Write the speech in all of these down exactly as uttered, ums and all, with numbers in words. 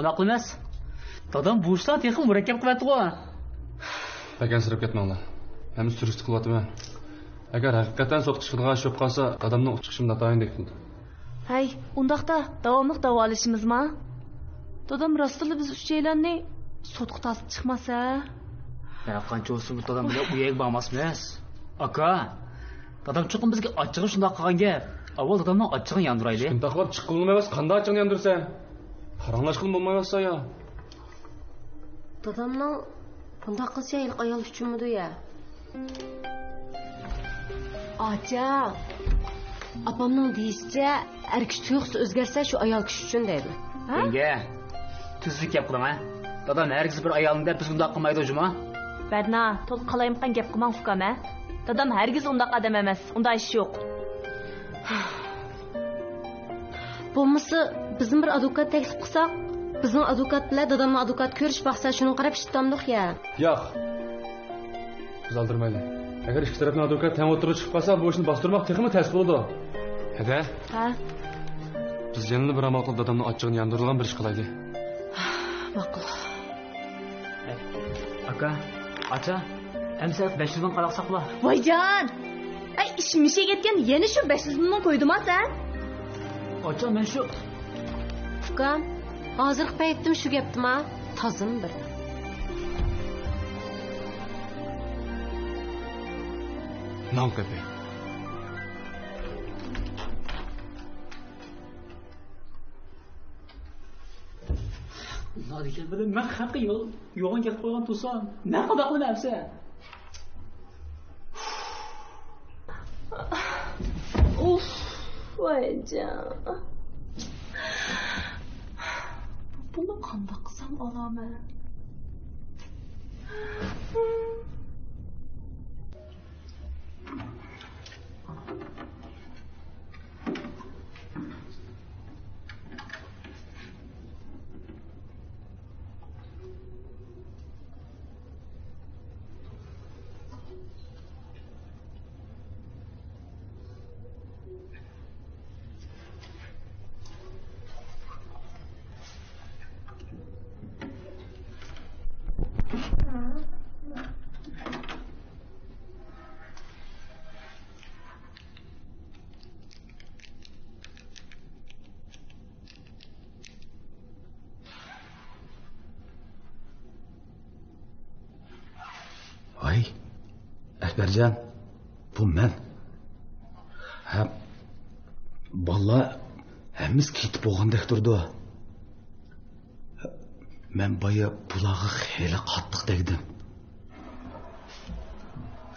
ئۇنداق ئەمەس. دادام بۇ ئىشلارنى تېخىمۇ مۇرەككەپ قىلىۋەتتىغۇ. بەك ئەنسىرەپ كەتمەڭلار. ھەممىسى تۈرۈستە قىلىۋاتىمەن. ئەگەر ھەقىقەتەن سوتقا چىقىدىغان ئىش بولۇپ قالسا، دادامنىڭ چىقىشىمۇ ناتايىندەك قىلىدۇ. ھەي، ئۇنداقتا داۋاملىق داۋالىشىمىزما؟ دادام راستلا بىز ئۈچەيلەننى سوتقا تارتىپ چىقماس ھە؟ ھە، قانچە بولسىمۇ دادام بىلەن ئۇ يەرگە بارماسمىز. ئاكا، دادام چوقۇم بىزگە ئاچچىقى شۇنداق قىلغان گەپ. ئاۋۋال دادامنىڭ ئاچچىقىنى ياندۇرايلى. كىم تاقلاپ چىققىلىمۇ ئەمەس، قانداق ئاچچىقىنى ياندۇرىسەن؟ پاراڭلاشقىلى بولمايۋاتسا يا. دادامنىڭ بۇنداق قىلىشى ھېلىقى ئايال ئۈچۈنمىدۇ يا؟ ئاچا، ئاپامنىڭ دېيىشىچە، ئەر كىشى تۇيغۇسى ئۆزگەرسە، شۇ ئايال كىشى ئۈچۈن دەيدۇ. ھە؟ يەڭگە، تۈزۈك گەپ قىلىڭ ھە. دادام ھەرگىز بىر ئايالنى دەپ بىز بۇنداق قىلمايدۇ جۇمۇ. بەرنا، تولا قالايمىقان گەپ قىلماڭ ئۇكام ھە. دادام ھەرگىز ئۇنداق ئادەم ئەمەس، ئۇنداق ئىش يوق. بولمىسا، بىزمۇ بىر ئادۋوكات تەكلىپ قىلساق، بىزنىڭ ئادۋوكات بىلەن دادامنىڭ ئادۋوكاتى كۆرۈشۈپ باقسا، شۇنىڭغا قاراپ ئىش تۇتامدۇق يا؟ ياق. بىز ئالدىرىمايلى. ئەگەر ئىككى تەرەپنىڭ ئادۋوكاتى تەڭ ئوتتۇرىغا چىقىپ قالسا، بۇ ئىشنى باستۇرماق تېخىمۇ تەس بولىدۇ. ھەدە؟ ھە؟ بىز يەنىلا بىر ئامال قىلىپ دادامنىڭ ئاچچىقىنى ياندۇرىدىغان بىر ئىش قىلايلى. ماقۇل. ئاكا، ئاچا، ئەمسە بەش يۈز مىڭ قاراقساقلا. ۋايجان! ئەي، ئىش مىشەي كەتكەن، يەنە شۇ بەش يۈز مىڭنى قويدۇما سەن؟ ئاچا، مەن شۇ. ئۇكام، ھازىرقى پەيتتىمۇ شۇ گەپتىما؟ تازىمۇ بىر. نان قېپى. ئاللا دېگەن بىلەن مەن خەققە يوغان گەپ قىلغان تۇرسام، مەن قانداق قىلىمەن ئەمسە؟ ئۇف، ۋايجان. بۇنى قانداق قىلسام ئالامەن؟ ۋاي، ئەكبەرجان، بۇ مەن. ھە، بالىلار ھەممىسى كېتىپ بولغاندەك تۇرىدۇ. مەن بايا بۇلارغا خېلى قاتتىق تەگدىم.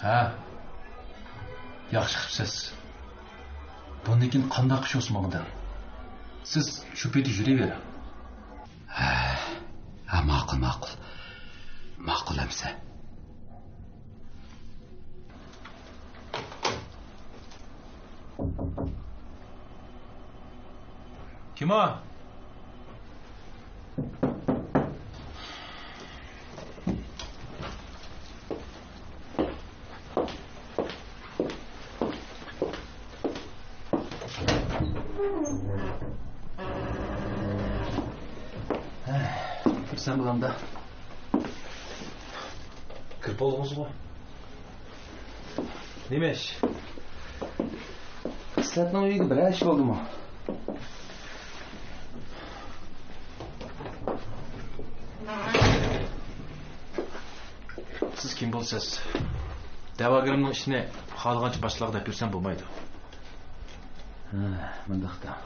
ھە، ياخشى قىپسىز. بۇندىن كېيىن قانداق ئىش بولسا ماڭا دەڭ. سىز شۇ پېتى يۈرۈۋېرىڭ. ھە، ھە، ماقۇل، ماقۇل. ماقۇل ئەمسە. كىم ئۇ؟ كىرسەم بولامدا؟ كىرىپ بولدىڭىزغۇ. نېمە ئىش؟ خىسلەتنىڭ ئۆيىگە بىرەر ئىش بولدىمۇ؟ سىز كىم بولىسىز؟ دەۋاگىرىمنىڭ ئىشىنى خالىغانچە باشقىلارغا دەپ يۈرسەم بولمايدۇ. ھە، مۇنداق دەڭ.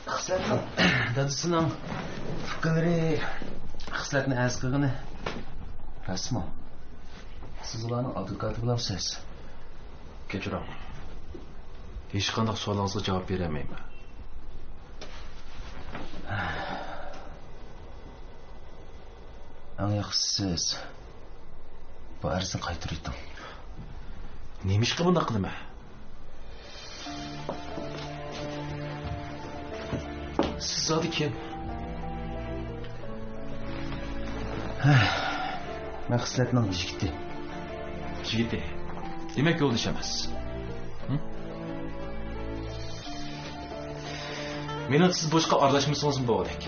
خىسلەتنىڭ دادىسىنىڭ ئۇكىلىرى خىسلەتنى ئەنسە قىلغىنى راستمۇ؟ سىز ئۇلارنىڭ ئادۋوكاتى بولامسىز؟ كەچۈرۈڭ. ھېچقانداق سوئالىڭىزغا جاۋاب بېرەلمەيمەن. ئەڭ ياخشىسى سىز بۇ ئەرزنى قايتۇرۇۋېتىڭ. نېمىشقا بۇنداق قىلىمەن؟ سىز زادى كىم؟ مەن خىسلەتنىڭ يىگىتى. يىگىتى؟ دېمەك، يولدىشى ئەمەس. ھە؟ مېنىڭ سىز بۇ ئىشقا ئارىلاشمىسىڭىزمۇ بولغۇدەك.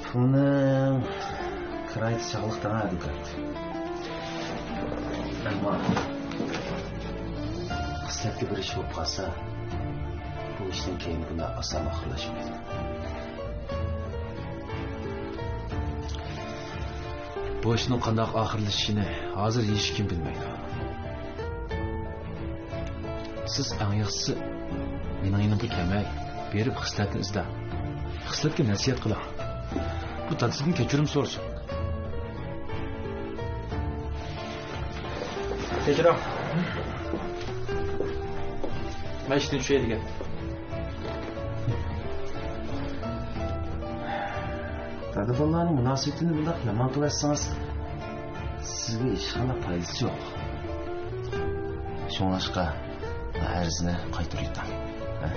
پۇلنىڭ كىرايىسى چاغلىق دەڭ، ئادۋوكات. ئەمما خىسلەتكە بىر ئىش بولۇپ قالسا، بۇ ئىشنىڭ كەينى بۇنداق ئاسان ئاخىرلاشمايدۇ. بۇ ئىشنىڭ قانداق ئاخىرلىشىشىنى ھازىر ھېچكىم بىلمەيدۇ. سىز ئەڭ ياخشىسى مېنىڭ يېنىمغا كەلمەي، بېرىپ خىسلەتنى ئىزدەڭ. خىسلەتكە نەسىھەت قىلىڭ. بۇ دادىسىدىن كەچۈرۈم سورىسۇن. كەچۈرۈڭ. مەن ئىشتىن چۈشەي دېگەن. دادا بالىلارنىڭ مۇناسىۋىتىنى بۇنداق يامان قىلىۋەتسىڭىز، سىزگە ھېچقانداق پايدىسى يوق. شۇڭلاشقا، ئەرزنى قايتۇرۇۋېتىڭ. ھە؟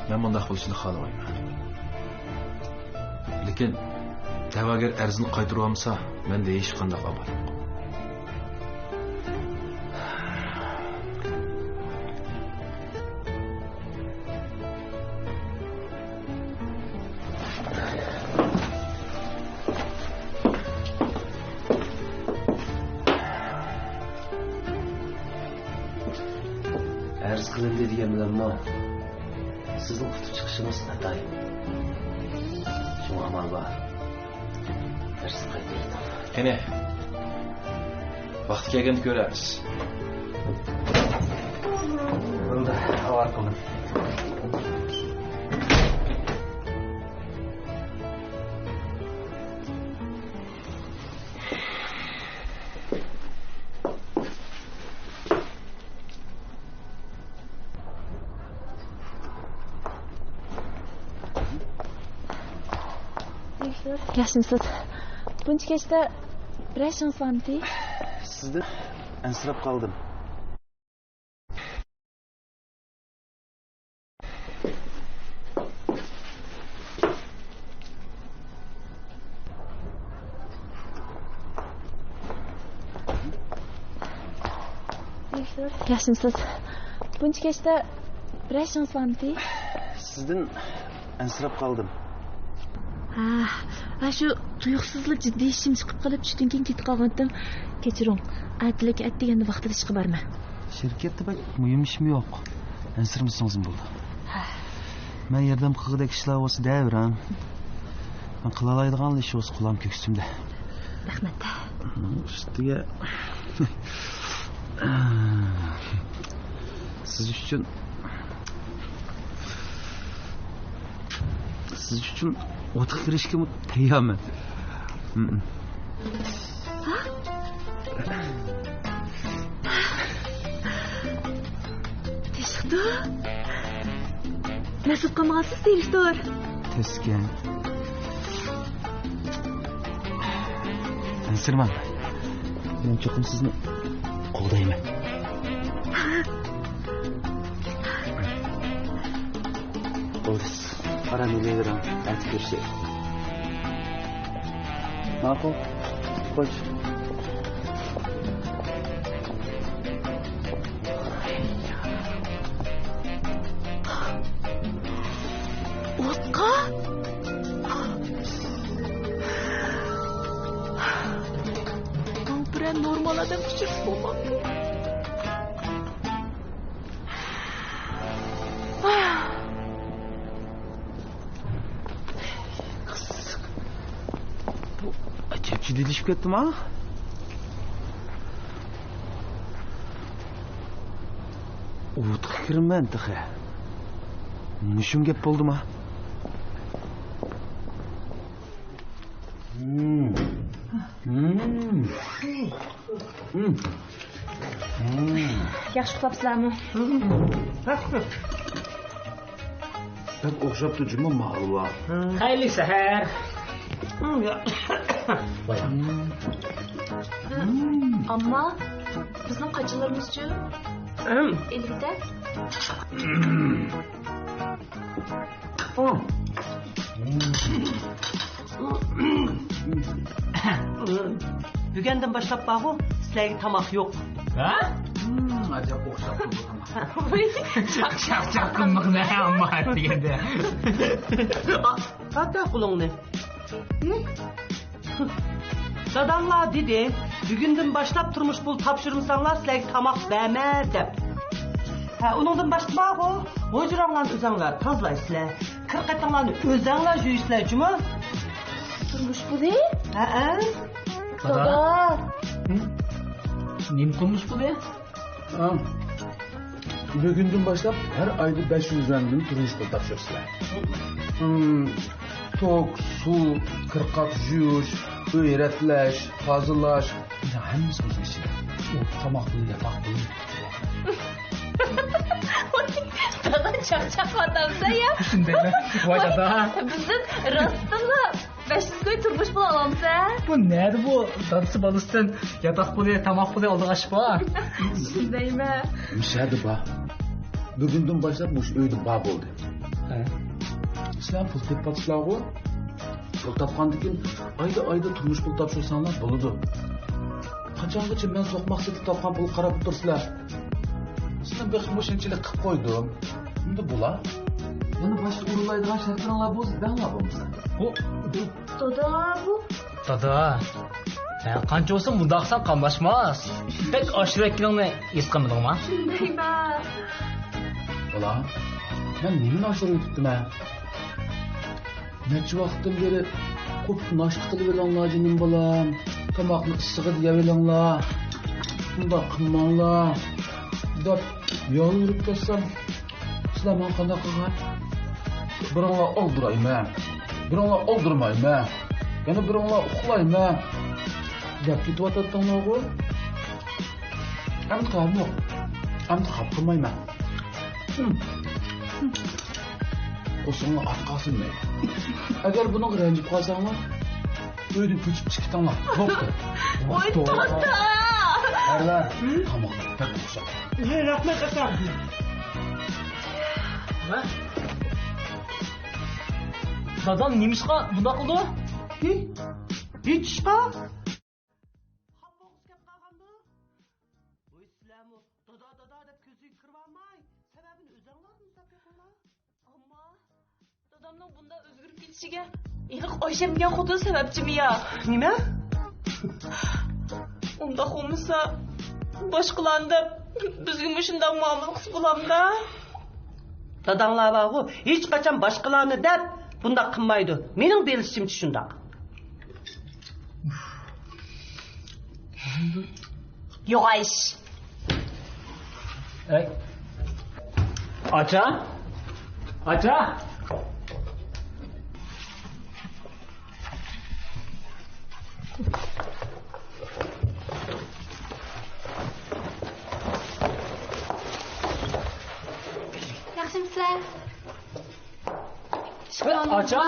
مەن مۇنداق بولۇشىنى خالىمايمەن. لېكىن دەۋاگەر ئەرزنى قايتۇرۇۋالمىسا، مەندە ھېچقانداق ئامال يوق. ئەرز قىلىندى دېگەن بىلەنمۇ سىزنىڭ قۇتۇپ چىقىشىڭىز ناتايىن. شۇڭا ئامال بار. ئەرزنى قايتۇرۇۋېتىڭ. قېنى، ۋاقتى كەلگەندە كۆرەرمىز. بولدى، ئاۋارە قىلدىم. ياخشىمۇسىز؟ بۇنچە كەچتە بىرەر ئىشىڭىز بارمىدى؟ سىزدىن ئەنسىرەپ قالدىم. ياخشىمۇسىز؟ بۇنچە كەچتە بىرەر ئىشىڭىز بارمىدى؟ سىزدىن ئەنسىرەپ قالدىم. ھە، ھە، شۇ تۇيۇقسىزلا جىددىي ئىشىم چىقىپ قېلىپ، چۈشتىن كېيىن كېتىپ قالغانتىم. كەچۈرۈڭ، ئەتىلىك ئەتىگەندە ۋاقتىدا ئىشقا بارىمەن. شىركەتتە بەك مۇھىم ئىشمۇ يوق. ئەنسىرىمىسىڭىزمۇ بولىدۇ. ھە. مەن ياردەم قىلغۇدەك ئىشلار بولسا دەۋېرىڭ. مەن قىلالايدىغان ئىش بولسا قولۇم كۆكسۈمدە. رەھمەت. ئۇنىڭ ئۈستىگە سىز ئۈچۈن، سىز ئۈچۈن ئوتقا كىرىشكىمۇ تەييارمەن. تىنچلىقتۇ؟ مەسۇت قالمىغانسىز، دىرېكتور؟ تەسكەن. ئەنسىرىمەڭ. مەن چوقۇم سىزنى قوغدايمەن. بولدى. ئاران يۈرۈۋېرىڭ، ئەتە كۆرۈشەيلى. ماقۇل. خوش. ئوتقا؟ بۇ بىرەر نورمال ئادەم ئۇچرىسا بولمامدۇ؟ بۇ ئەجەب جىددىيلىشىپ كەتتىما؟ ئوتقا كىرىمەن تېخى. مۇشۇم گەپ بولدىما؟ مم. مم. مم. مم. ياخشى ئۇخلاپسىلەرمۇ؟ مم. بەك ئوخشاپتۇ جۇمۇ ماھاللار. خەيرلىك سەھەر. مم، يا. مم. مم. ئامما، بىزنىڭ قاچىلىرىمىزچۇ؟ مم. ئېلىۋېتە. مم. بۈگۈندىن باشلاپ بارغۇ، سىلەرگە تاماق يوق. ھە؟ ئاجاپ ئوخشاپ تۇرىدۇ تاماق. ۋۇي، چاق، چاق، چاق قىلمىغىن، ئەمما دېگەندە. ئاتا قولۇڭنى. داداڭلار دېدى، بۈگۈندىن باشلاپ تۇرمۇش پۇلى تاپشۇرمىساڭلار سىلەرگە تاماق بەرمە دەپ. ھە، ئۇنىڭدىن باشقا بارغۇ، ھۇجراڭلارنى ئۆزەڭلار تازىلايسىلەر. كىر-قېتىڭلارنى ئۆزەڭلار يۇيىسىلەر جۇمۇ. تۇرمۇش پۇلى؟ ھەئە. دادا. دادا. ھە؟ نېمە تۇرمۇش پۇلى؟ ھە. بۈگۈندىن باشلاپ ھەر ئايدا بەش يۈز يۈەندىن تۇرمۇش پۇلى تاپشۇرىسىلەر. ھىم، توك، سۇ، كىر-قات يۇيۇش، ئۆي رەتلەش، تازىلاش، ھەممىسى ئۆزىنىڭ ئىچىدە. ئۇ تاماق پۇلى، ياتاق پۇلى. دادا چاقچاقلىۋاتامسەن يا؟ شۇندايمەن. ۋاي دادا. بىزدىن راستتىنلا بەش يۈز كوي تۇرمۇش پۇلى ئالامسەن؟ بۇ نەدە بۇ؟ دادىسى بالىسىدىن ياتاق پۇلى، تاماق پۇلى ئالىدىغان ئىش بار؟ شۇندايمەن. مۇشۇ يەردە بار. بۈگۈندىن باشلاپ مۇشۇ ئۆيدە بار بولدى. ھە. سىلەر پۇل تېپىۋاتىسىلەرغۇ؟ پۇل تاپقاندىن كېيىن ئايدا، ئايدا تۇرمۇش پۇلى تاپشۇرساڭلار بولىدۇ. قاچانغىچە مەن سوقماق سېتىپ تاپقان پۇلغا قاراپ ئولتۇرىسىلەر؟ سىلەرنى بېقىپ مۇشۇنچىلىك قىلىپ قويدۇم. ئەمدى بولا. يەنە باشقا ئورۇنلايدىغان شەرتلىرىڭلار بولسا دەڭلار بولمىسا. بۇ، بۇ. دادا، بۇ. دادا. ھە، قانچە بولسا مۇنداق قىلساڭ قاملاشماس. بەك ئاشۇرۇۋەتكىنىڭنى ھېس قىلمىدىڭما؟ شۇندايما. بالا، مەن نېمىنى ئاشۇرۇۋېتىپتىمەن؟ نەچچە ۋاقىتتىن بېرى قوپۇپ ناشتا قىلىۋېلىڭلار، جېنىم بالام. تاماقنى ئىسسىغىدا يەۋېلىڭلار. بۇنداق قىلماڭلار دەپ يالۋۇرۇپ كەتسەم، سىلەر ماڭا قانداق قىلغان؟ بىرىڭلار ئالدىرايمەن، بىرىڭلار ئالدىرىمايمەن، يەنە بىرىڭلار ئۇخلايمەن دەپ كېتىۋاتاتتىڭلارغۇ. ئەمدى خەۋەرىم يوق. ئەمدى خاپا قىلمايمەن. قوسۇڭلار ئاچ قالسۇن مەيلى. ئەگەر بۇنىڭغا رەنجىپ قالساڭلار، ئۆيدىن كۆچۈپ چىقىپ كېتىڭلار. بوپتۇ. ۋاي، توختا! ئەرلەر، تاماقلار بەك ئوخشاپ. ھەي، رەھمەت، ئاكا. دادام نېمىشقا بۇنداق قىلدى؟ ھېچ ئىشقا. خاپا بولغۇسى كەپ قالغاندۇ؟ ۋاي، سىلەرمۇ دادا، دادا دەپ كۆزىگە كىرىۋالماي، سەۋەبىنى ئۆزەڭلار مۇسابىقە قىلىڭلار. ئەمما دادامنىڭ بۇنداق ئۆزگىرىپ كېتىشىگە ھېلىقى ئايشەم دېگەن خوتۇن سەۋەبچىمۇ يا؟ نېمە؟ ئۇنداق بولمىسا، باشقىلارنى دەپ بىزگىمۇ شۇنداق مۇئامىلە قىلسا بولامدا؟ داداڭلار بارغۇ، ھېچقاچان باشقىلارنى دەپ بۇنداق قىلمايدۇ. مېنىڭ بىلىشىمچە شۇنداق. يوغايىش. ئەي. ئاچا؟ ئاچا؟ ياخشىمۇسىلەر؟ ئاچا؟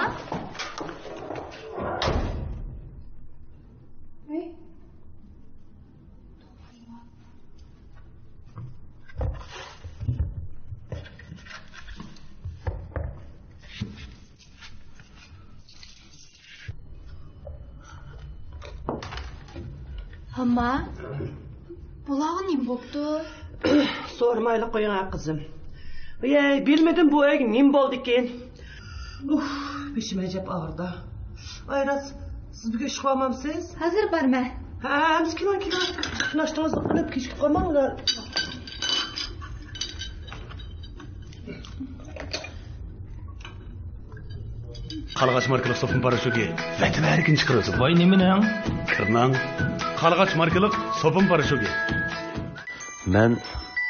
ئەمما بۇلارغا نېمە بوپتۇ؟ سورىمايلا قويۇڭ، ھە، قىزىم. ۋىي، بىلمىدىم بۇ ئۆيگە نېمە بولدىكىن. ئۇھ، بېشىم ئەجەب ئاغرىدى. ئايراز، سىز بۈگۈن ئىشقا بارمامسىز؟ ھازىر بارىمەن. ھە، ھەممىسى كېلىڭ، كېلىڭ. ناشتىڭىزنى قىلىپ، كېچىكىپ قالماڭ. قارلىغاچ ماركىلىق سوپۇن پاراشوكى ۋەتىۋەرگىن چىقىرىۋېتىدۇ. ۋاي نېمىنىڭ؟ كىرنىڭ. قارلىغاچ ماركىلىق سوپۇن پاراشوكى. مەن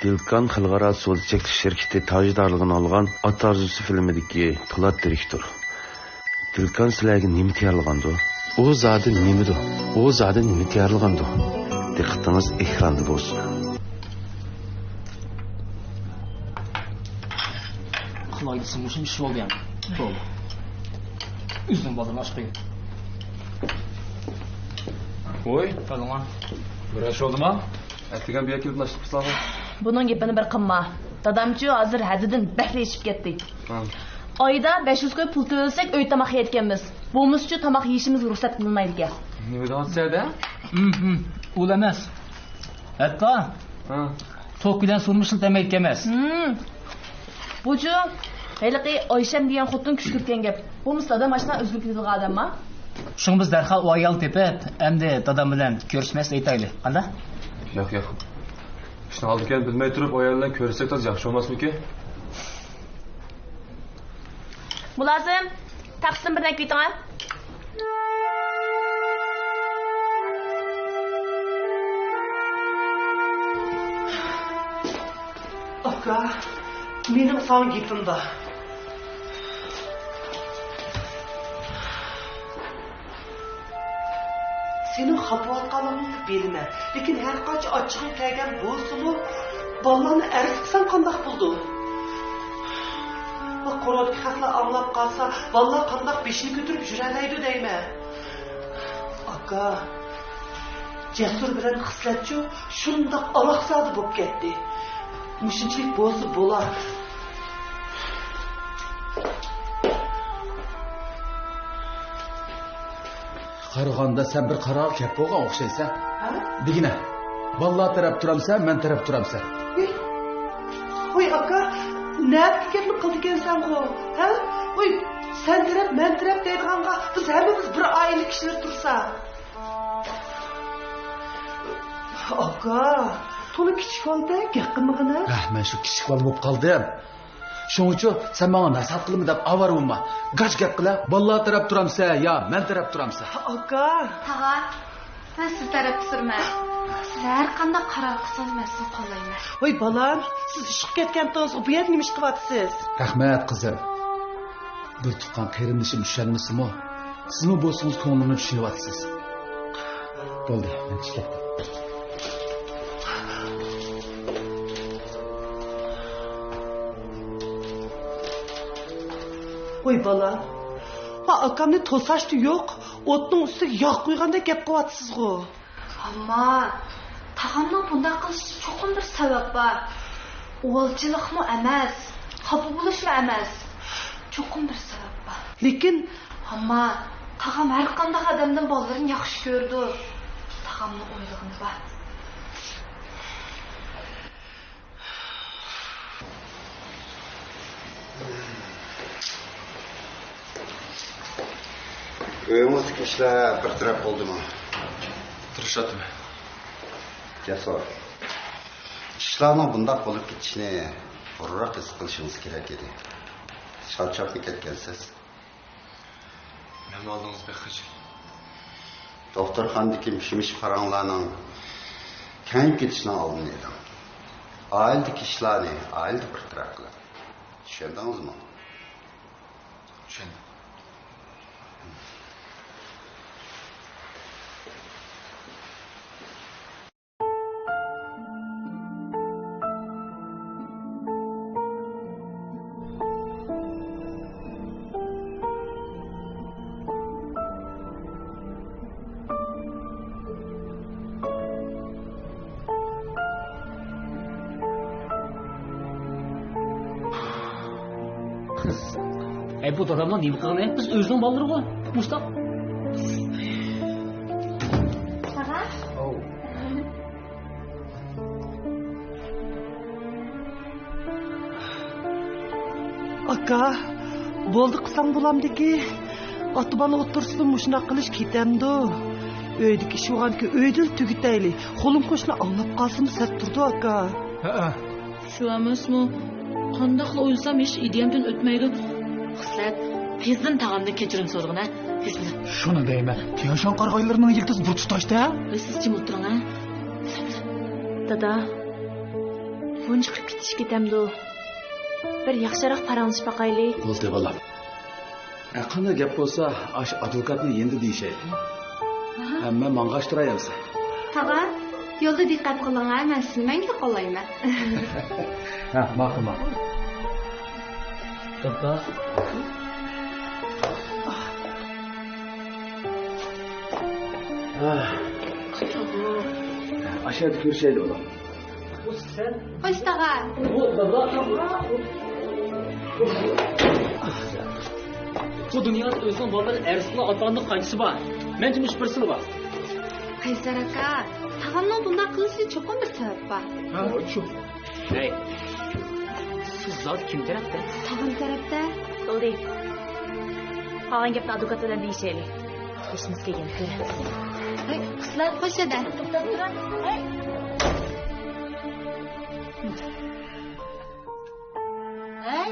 دىلكان خەلقئارا سودا چەكلىك شىركىتى تاجدارلىقىنى ئالغان ئات ئارزۇسى فىلىمىدىكى پولات دىرېكتور. دىلكان سىلەرگە نېمە تەييارلىغاندۇ؟ ئۇ زادى نېمىدۇ؟ ئۇ زادى نېمە تەييارلىغاندۇ؟ دىققىتىڭىز ئېكراندا بولسۇن. قىلاي دېسەم مۇشۇ ئىش بولدى يەنە. بولدى. ئۆزۈڭ بالدۇرلاشقىن. ۋوي. كەلدىڭا. بىر ئىش بولدىما؟ ئەتىگەن بۇ يەرگە كېلىپ ناشتا قىلساغۇ. بۇنىڭ گېپىنى بىر قىلما. دادامچۇ ھازىر ھەددىدىن بەكلا ئېشىپ كەتتى. ھە. ئايدا بەش يۈز كوي پۇل تۆلىسەك ئۆي تاماق يەيدىكەنمىز. بولمىسىچۇ تاماق يېيىشىمىزگە رۇخسەت قىلىنمايدىكەن. نېمە دەۋاتىسەن ھەدە؟ ھىم، ھىم. ئۇلا ئەمەس. ھەتتا ھە. توك بىلەن سۇنى ئىشلىتەلمەيدىكەنمىز. ھىم. بۇچۇ، ھېلىقى ئايشەم دېگەن خوتۇن كۈشكۈرتكەن گەپ. بولمىسا دادام ئاشۇنداق ئۈزۈلۈپ كېتىدىغان ئادەمما؟ شۇڭا بىز دەرھال ئۇ ئايالنى تېپىپ، ئەمدى دادام بىلەن كۆرۈشمەسلىك ئېيتايلى. قانداق؟ ياق، ياق. ئىشنىڭ ئالدى-كەينىنى بىلمەي تۇرۇپ، ئۇ ئايال بىلەن كۆرۈشسەك تازا ياخشى بولماسمىكىن؟ مۇلازىم، تاكسىدىن بىرنى ئەكىۋېتىڭە. ئاكا، مېنىڭ ساڭا گېپىم بار. سېنىڭ خاپىۋاتقانلىقىڭنى بىلىمەن، لېكىن ھەر قانچە ئاچچىقىڭ كەلگەن بولسىمۇ، بالىلارنى ئەرز قىلساڭ قانداق بولىدۇ؟ قورۇدىكى خەقلەر ئاڭلاپ قالسا، بالىلار قانداق بېشىنى كۆتۈرۈپ يۈرەلەيدۇ دەيمەن. ئاكا، جەسۇر بىلەن خىسلەتچۇ شۇنداق ئالاقزادە بولۇپ كەتتى. مۇشۇنچىلىك بولسا بولا. قارىغاندا سەن بىر قارارغا كەپ بولغان ئوخشايسەن. ھە؟ دېگىنە، بالىلار تەرەپ تۇرامسەن، مەن تەرەپ تۇرامسەن؟ ۋوي ئاكا، نەدىكى گەپنى قىلىدىكەنسەنغۇ؟ ھە؟ ۋوي، سەن تەرەپ، مەن تەرەپ دەيدىغانغا بىز ھەممىمىز بىر ئائىلە كىشىلىرى تۇرسا. ئاكا، تولا كىچىك بالىدەك گەپ قىلمىغىنە. ھە، مەن شۇ كىچىك بالا بولۇپ قالدىم. شۇڭىچۇ سەن ماڭا نەسىھەت قىلىمەن دەپ ئاۋارە بولما. گاچ گەپ قىلە، بالىلار تەرەپ تۇرامسەن يا مەن تەرەپ تۇرامسەن؟ ئاكا. تاغا، مەن سىز تەرەپتە تۇرىمەن. سىز ھەر قانداق قارار قىلسىڭىز، مەن سىزنى قوللايمەن. ۋاي بالام، سىز ئىشقا كەتكەنتىڭىزغۇ، بۇ يەردە نېمە ئىش قىلىۋاتىسىز؟ رەھمەت، قىزىم. بىر تۇغقان قېرىندىشىم چۈشەنمىسىمۇ، سىزمۇ بولسىڭىز كۆڭلۈمنى چۈشىنىۋاتىسىز. بولدى، مەن چىقىپ كەتتىم. ۋاي بالا، ما ئاكامنى توساشتا يوق، ئوتنىڭ ئۈستىگە ياغ قۇيغاندەك گەپ قىلىۋاتىسىزغۇ. ئەمما تاغامنىڭ بۇنداق قىلىشىدا چوقۇم بىر سەۋەب بار. ئۇۋالچىلىقمۇ ئەمەس، خاپا بولۇشمۇ ئەمەس. چوقۇم بىر سەۋەب بار. لېكىن، ئەمما تاغام ھەر قانداق ئادەمدىن بالىلىرىنى ياخشى كۆرىدۇ. تاغامنىڭ ئويلىغىنى بار. ئۆيىڭىزدىكى ئىشلار بىر تەرەپ بولدىمۇ؟ تىرىشاتتىم. جەسۇر، ئىشلارنىڭ بۇنداق بولۇپ كېتىشىنى بۇرۇنراق ھېس قىلىشىڭىز كېرەك ئىدى. چارچاپمۇ كەتكەنسىز؟ مەن ئالدىڭىزدا بەك خىجىل. دوختۇرخانىدىكى مىش-مىش پاراڭلارنىڭ كېڭىيىپ كېتىشىنىڭ ئالدىنى ئېلىڭ. ئائىلىدىكى ئىشلارنى ئائىلىدە بىر تەرەپ قىلىڭ. چۈشەندىڭىزمۇ؟ چۈشەندىم. ئەي، بۇ دادامنىڭ نېمە قىلغىنى؟ بىز ئۆزىنىڭ بالىلىرىغۇ. مۇشتاق. تاغا؟ ئاكا، بولدى قىلساڭ بولامدىكى. ئاتا-بالا ئوتتۇرىسىدا مۇشۇنداق قىلىش كېتەمدۇ؟ ئۆيدىكى ئىش بولغانكى ئۆيدىلا تۈگىتەيلى. قولۇم-قوشنا ئاڭلاپ قالسىمۇ سەت تۇرىدۇ، ئاكا. ھەئە. شۇ ئەمەسمۇ؟ قانداقلا ئويلىسام، ھېچ ئىدىيەمدىن ئۆتمەيدۇ. خىسلەت، تېزدىن تاغامدىن كەچۈرۈم سورىغىن، ھە؟ تېزدىن. شۇنى دەيمەن، تيەنشان قارىغايلىرىنىڭ يىلتىزى بىر تۇتاشتا. ۋە سىز جىم ئولتۇرۇڭ، ھە؟ دادا، بۇنچە قىلىپ كېتىش كېتەمدۇ؟ بىر ياخشىراق پاراڭلىشىپ باقايلى. بولدى، بالام. ھە، قانداق گەپ بولسا، ئاشۇ ئادۋوكاتنى يېنىدا دېيىشەيلى. ھە، مەن ماڭغاچ تۇراي ئەمسە. تاغا، يولدا دىققەت قىلىڭ ھە، مەن سىزنى مەڭگۈ قوللايمەن. ھە، ماقۇل، ماقۇل. توختا. ھە. ئاشۇ يەردە كۆرۈشەيلى، ئۇلار. خوش تاغا. بۇ دۇنيادا ئۆزىنىڭ بالىلىرىنى ئەرز قىلىدىغان ئاتا-ئانىنىڭ قانچىسى بار؟ مەنچە مۇشۇ بىرسىلا بار. قەيسەر ئاكا، تاغامنىڭ بۇنداق قىلىشىدا چوقۇم بىر سەۋەب بار. ھە، شۇ. ھەي، سىز زادى كىم تەرەپتە؟ تاغام تەرەپتە. بولدى. قالغان گەپنى ئادۋوكات بىلەن دېيىشەيلى. ئىشىمىز كەلگەن كۆرە. ھەي، قىزلار، قوش يەردە. توختاپ تۇرۇڭ. ھەي. ھەي،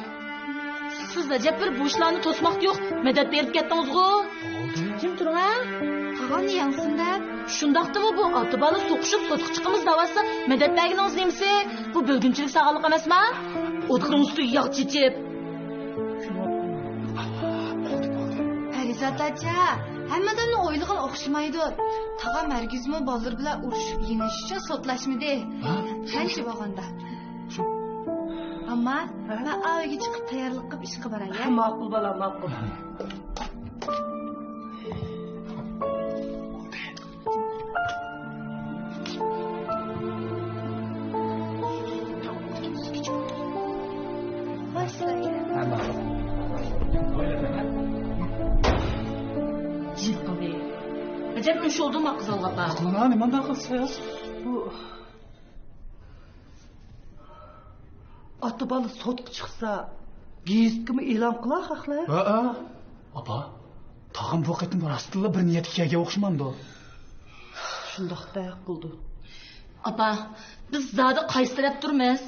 سىز ئەجەب بىر بۇ ئىشلارنى توسماقتا يوق مەدەت بېرىپ كەتتىڭىزغۇ. جىم تۇرۇڭ ھە. قالغاننى يەڭسۇن دەپ. شۇنداقتىمۇ بۇ ئاتا بالا سوقۇشۇپ سوتقا چىقىمىز دەۋاتسا مەدەت بەرگىنىڭىز نېمىسى؟ بۇ بۆلگۈنچىلىك سالغانلىق ئەمەسما؟ ئوتنىڭ ئۈستىگە ياغ چېچىپ. پەرىزات ئاچا، ھەممە ئادەمنىڭ ئويلىغىنى ئوخشىمايدۇ. تاغام ھەرگىزمۇ بالىلىرى بىلەن ئۇرۇشۇپ يېڭىشىش ئۈچۈن سوتلاشمىدى. ھە؟ قانچە بولغاندا. ئەمما مەن ئاۋۇيگە چىقىپ تەييارلىق قىلىپ ئىشقا باراي، ھە؟ ماقۇل بالام، ماقۇل. يىقىلدى. ئەجەب ئۈنۈش بولدىمۇ قىزىلغا ئاپا؟ ئاقلىنا نېمانداق قىلسا يا؟ بۇ ئاتا بالا سوتقا چىقسا، گېزىتكىمۇ ئېلان قىلا خەقلەر. ھە، ھە. ئاپا، تاغام بۇ قېتىم راستتىنلا بىر نىيەتكە كەلگەن ئوخشىمامدۇ؟ شۇنداقتەك قىلدى. ئاپا، بىز زادى قايسى تەرەپ تۇرىمىز؟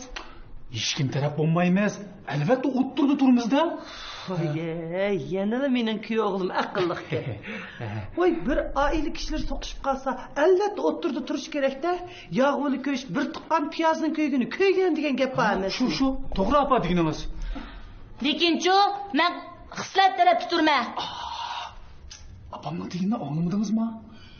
ھېچكىم تەرەپ بولمايمىز. ئەلۋەتتە ئوتتۇرىدا تۇرىمىز-دە. ۋاي، يەنىلا مېنىڭ كۈيئوغلۇم ئەقىللىقكەن. ۋاي، بىر ئائىلە كىشىلىرى سوقۇشۇپ قالسا، ئەلۋەتتە ئوتتۇرىدا تۇرۇش كېرەك-دە. ياغ بىلەن كۆيۈش بىر تۇغقان پىيازنىڭ كۆيگىنى كۆيگەن دېگەن گەپ بار ئەمەسمۇ؟ شۇ، شۇ. توغرا ئاپا دېگىنىڭىز. لېكىنچۇ، مەن خىسلەت تەرەپتە تۇرىمەن. ئاپامنىڭ دېگىنىنى ئاڭلىمىدىڭىزما؟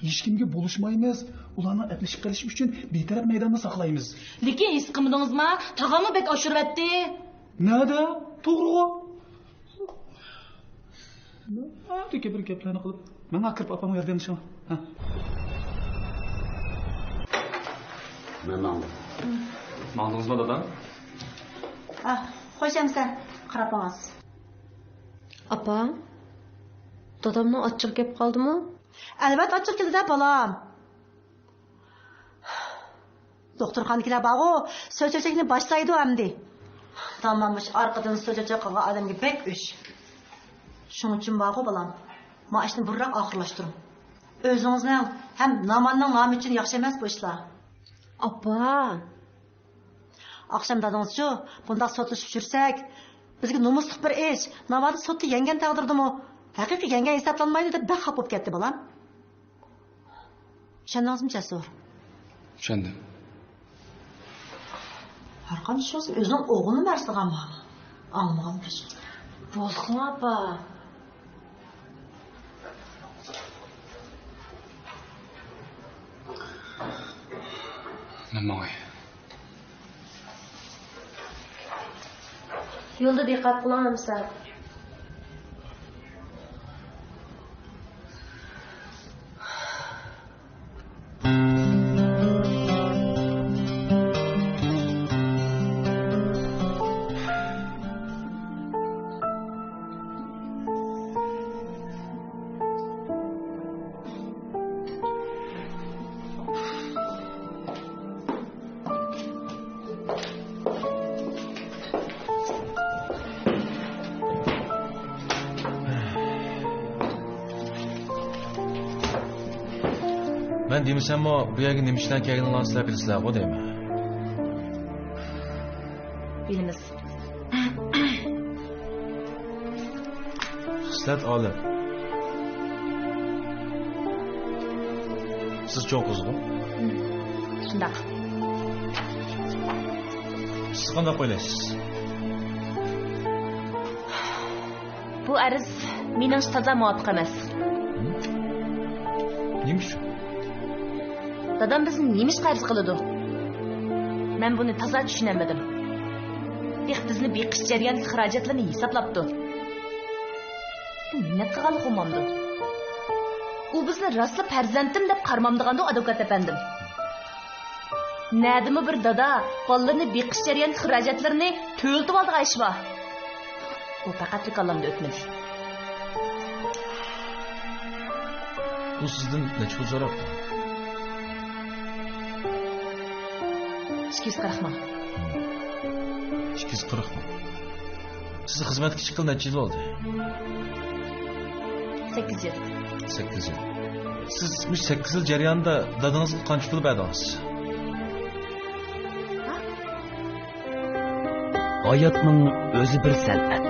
ھېچكىمگە بولۇشمايمىز. ئۇلارنىڭ ئەپلىشىپ قېلىشى ئۈچۈن بىتەرەپ مەيداننى ساقلايمىز. لېكىن ھېس قىلمىدىڭىزما؟ تاغاممۇ بەك ئاشۇرۇۋەتتى. نەدە؟ توغرىغۇ. نەدىكى بىر گەپلەرنى قىلىپ. ماڭا كىرىپ ئاپامغا ياردەملىشىڭ. ھە. مەن ماڭدىم. ماڭدىڭىزما، دادام؟ ئاھ، خوش ئەمىسە، قاراپ ماڭىسىز. ئاپا، دادامنىڭ ئاچچىقى كەپ قالدىمۇ؟ ئەلۋەتتە ئاچچىق كېلىدۇ-دە، بالام. دوختۇرخانىدىكىلەر بارغۇ، سۆز-چۆچەكنى باشلايدۇ ئەمدى. دامان مۇشۇ ئارقىدىن سۆز-چۆچەك قىلغان ئادەمگە بەك ئۆچ. شۇنىڭ ئۈچۈن بارغۇ، بالام، ما ئىشنى بۇرراق ئاخىرلاشتۇرۇڭ. ئۆزىڭىزنىڭ ھەم ناماننىڭ نامى ئۈچۈن ياخشى ئەمەس بۇ ئىشلار. ئاپا! ئاخشام دادىڭىزچۇ، بۇنداق سوتلىشىپ يۈرسەك، بىزگە نومۇسلۇق بىر ئىش، ناۋادا سوتتا يەڭگەن تەقدىردىمۇ، ھەقىقىي يەڭگەن ھېسابلانمايدۇ دەپ بەك خاپا بولۇپ كەتتى بالام. چۈشەندىڭىزمۇ، جەسۇر؟ چۈشەندىم. ھەرقانداق بولسا ئۆزىنىڭ ئوغلىنى مەرسىغانما؟ ئاڭلىمىغان بولسا. بولسىمۇ ئاپا. مەن ماڭاي. يولدا دىققەت قىلىڭ، ئەمىسە. مەن دېمىسەممۇ، بۇ يەرگە نېمە ئىش بىلەن كەلگىنىڭلارنى سىلەر بىلىسىلەرغۇ دەيمەن. بىلىمىز. خىسلەت ئالىم. سىز چوڭ قىزغۇ؟ شۇنداق. سىز قانداق ئويلايسىز؟ بۇ ئەرز مېنىڭچە تازا مۇۋاپىق ئەمەس. نېمە ئۈچۈن؟ دادام بىزنى نېمە ئىشقا ئەرز قىلىدۇ؟ مەن بۇنى تازا چۈشىنەلمىدىم. تېخى بىزنى بېقىش جەريانىدىكى خىراجەتلىرىنى ھېسابلاپتۇ. بۇ مىننەت قىلغانلىق بولمامدۇ؟ ئۇ بىزنى راسلا پەرزەنتىم دەپ قارىمامدىغاندۇ، ئادۋوكات ئەپەندىم؟ نەدىمۇ بىر دادا بالىلىرىنى بېقىش جەريانىدىكى خىراجەتلىرىنى تۆلىتىۋالىدىغان ئىش بار؟ ئۇ پەقەتلا كاللامدىن ئۆتمىدى. ئۇ سىزدىن نەچچە پۇل سوراپتۇ؟ ئىككى يۈز قىرىق مىڭ. ئىككى يۈز قىرىق مىڭ. سىز خىزمەتكە چىققىلى نەچچە يىل بولدى؟ سەككىز يىل. سەككىز يىل. سىز مۇشۇ سەككىز يىل جەريانىدا دادىڭىزغا قانچە پۇل بەردىڭىز؟ ھاياتنىڭ ئۆزى بىر سەنئەت.